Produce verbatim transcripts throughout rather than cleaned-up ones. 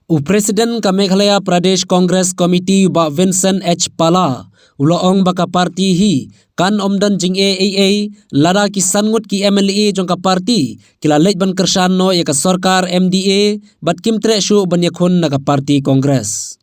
U President ka Meghalaya Pradesh Congress Committee, u Bah Vincent H Pala, u la ong ba ka party hi kan ym don jingeh ei ei lada ki san ngut ki M L A jong ka party ki la leit ban kyrshan noh ïa ka sorkar M D A bad kim treh shuh ban ïakhun na ka party Congress.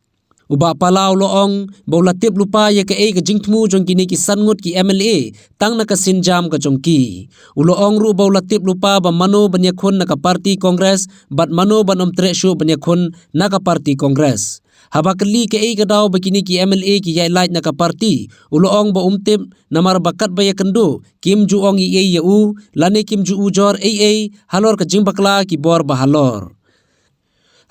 U Bah Pala u la ong ba u la tip lypa ïa kaei ka jingthmu jong kine ki san ngut ki M L A tang na ka sienjam ka jong ki. U la ong ruh ba u la tip lypa ba mano ban ïakhun na ka party Congress bad mano ban ym treh shuh ban ïakhun na ka party Congress. Haba kylli kaei ka daw ba kine ki M L A ki ïaid lait na ka party, u la ong ba um tip namar ba katba ïakynduh kim ju ong ei ei ïa u lane kim ju ujor ei ei halor ka jingbakla ki bor ba halor.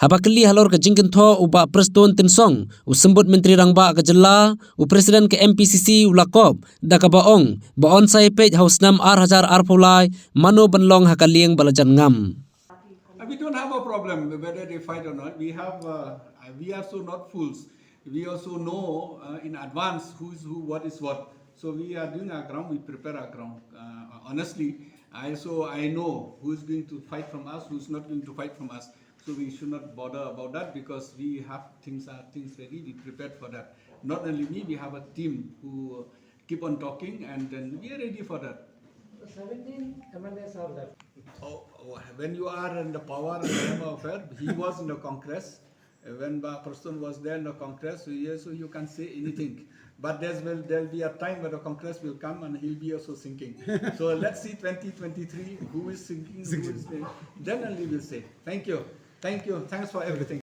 Haba kylli halor ka jingkynthoh u Bah Prestone Tynsong, u Symbud Myntri Rangbah ka jylla, u President ka M P C C u la kop da kaba ong ba yn sa ïapeit ha u snem ar hajar arphew lai mano ban long ha ka lieng ba la jan ngam. Uh, we don't have a problem whether they fight or not. We have, uh, uh, we are so not fools. We also know uh, in advance who is who, what is what. So we are doing our ground. We prepare our ground. Uh, honestly, I so I know who is going to fight from us, who is not going to fight from us. So we should not bother about that because we have things are things ready. We prepared for that. Not only me, we have a team who keep on talking, and then we are ready for that. Seventeen M L As are left. Oh, when you are in the power and whatever affair, he was in the Congress. Uh, When Bah Prestone was there in the Congress, so yes, so you can say anything. But there's will there'll be a time where the Congress will come and he'll be also sinking. So let's see twenty twenty-three who is sinking, who is, then only we'll say. Thank you. Thank you. Thanks for everything.